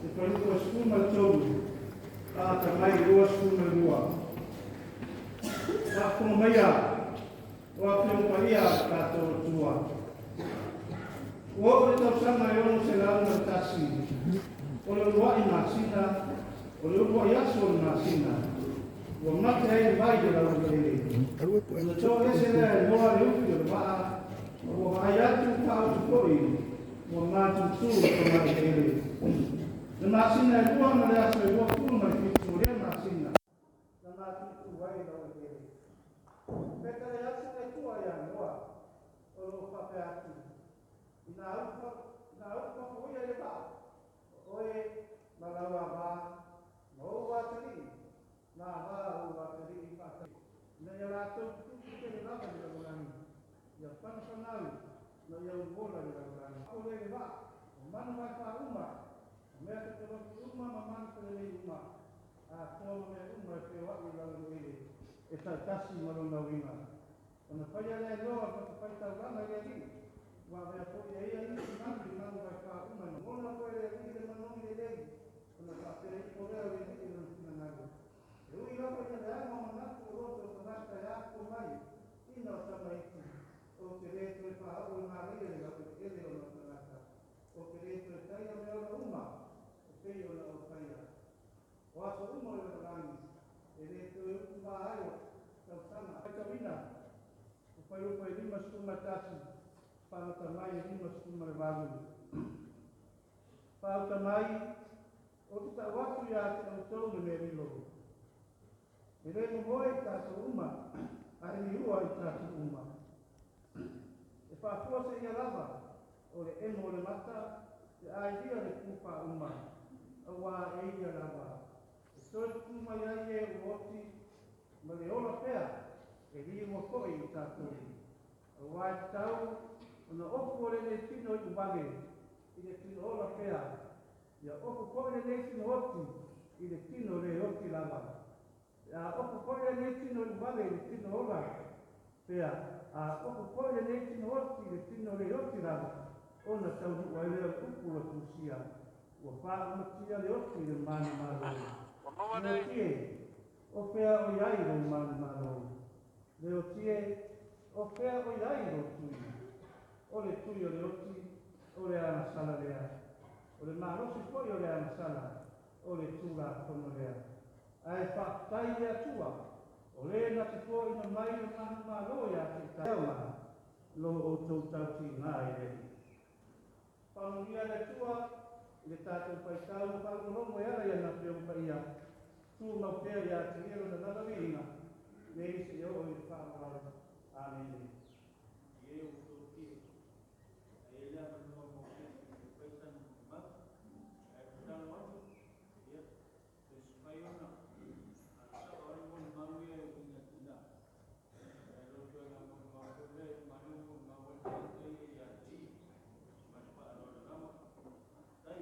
Le fuaiupu 13, faata mai i le 22. Faafofoga maia o Afioga Paia a le tatou Atua. Ua oo le tausaga e 601, o le uluai masina, o le uluai aso o le masina, ua mate ai le vai i le laueleele. Ona toese lea e Noa le ufi o le vaa, ma ua vaai atu taoto foi, ua matutu i fogaeleele. Le masina e 2 ma le aso e 27 o lea masina, na matutu ai le laueleele. Fetalai atu le Atua ia Noa, o lo o faapea atu, ina upu ia i le vaa, o oe ma lau avā, ma ou atalii, na avā ou atalii faatasi. Ina ia latou tutupu tele lava i le lalolagi, ia fanafanau ma ia uluola i le lalolagi. O le le vaa, o manu vaifā uma, o mea totolofi uma ma manu felelei uma, atoa ma mea uma e feoai i laueleele e taitasi ma lona uiga. Ona faia lea e Noa o le fatafaitaulaga i le Alii, ua avea foi e ia nisi manu i manu vaifā uma e lagona foi e le Alii le manogi lelei, ona faapea ifo lea o le Alii i lona finagalo. E ui lava ina leaga o manatu o loto o tagata e afua mai ina o tamaiti, ou te le toe faaoo i manaia le laueleele ona o tagata, ou te le toe taia mea ola uma e pei ona ou taia. O aso uma o le lalolagi, e le toe utuā ai o tausaga. Faitauina, o fuaiupu e 51, faamata mai e 58. Faauta mai, ou te tau atu ia te outou le mea lilo. E le momoe i tatou uma, ae liua i tatou uma. E faafua seia lava, o le emo o le mata, pe a ilia le pupa uma, auā e ia lava. E toe tutū mai ai e ua oti, ma le ola pea, e liua foi i tatou. Auā e tatau ona ofu o lenei tino i uvale, i le tino ola pea, ia ofu foi lenei tino oti i le tino le oti lava. Pe a ofu foi lenei tino i uvale i le tino ola pea, a ofu foi lenei tino oti i le tino le oti lava, ona taunuu ai lea o le upu ua tusia, ua faaumatia le oti i le manumalo. Le oti e, o fea o i ai lou manumalo? Le oti e, o fea o i ai lou tui? O le tui o le oti, o le agasala lea. O le malosi foi o le agasala, o le Tulafono lea. Ae faafetai i le Atua, o le na te foaiina mai le manumalo ia te i tatou lo outou tautiga i le Alii. Faamanuia le Atua i le tatou faitau ma faalogologo e ala i ana Afioga Paia, tumau pea ia te ia lona lava viiga, nei seia oo i le faavavau. Amene. E ua tie, ai le avanoa mo se isi e fai sana molimau. Ae tatalo atu, ia, pe mafai ona sao ai molimau ia e uiga i tina. Ae le o ituaiga molimau foi lea e uma ane ua molimau ai le tagata ia ia te ia. Ma le faaaloalo lava. Faafetai.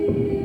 Alii.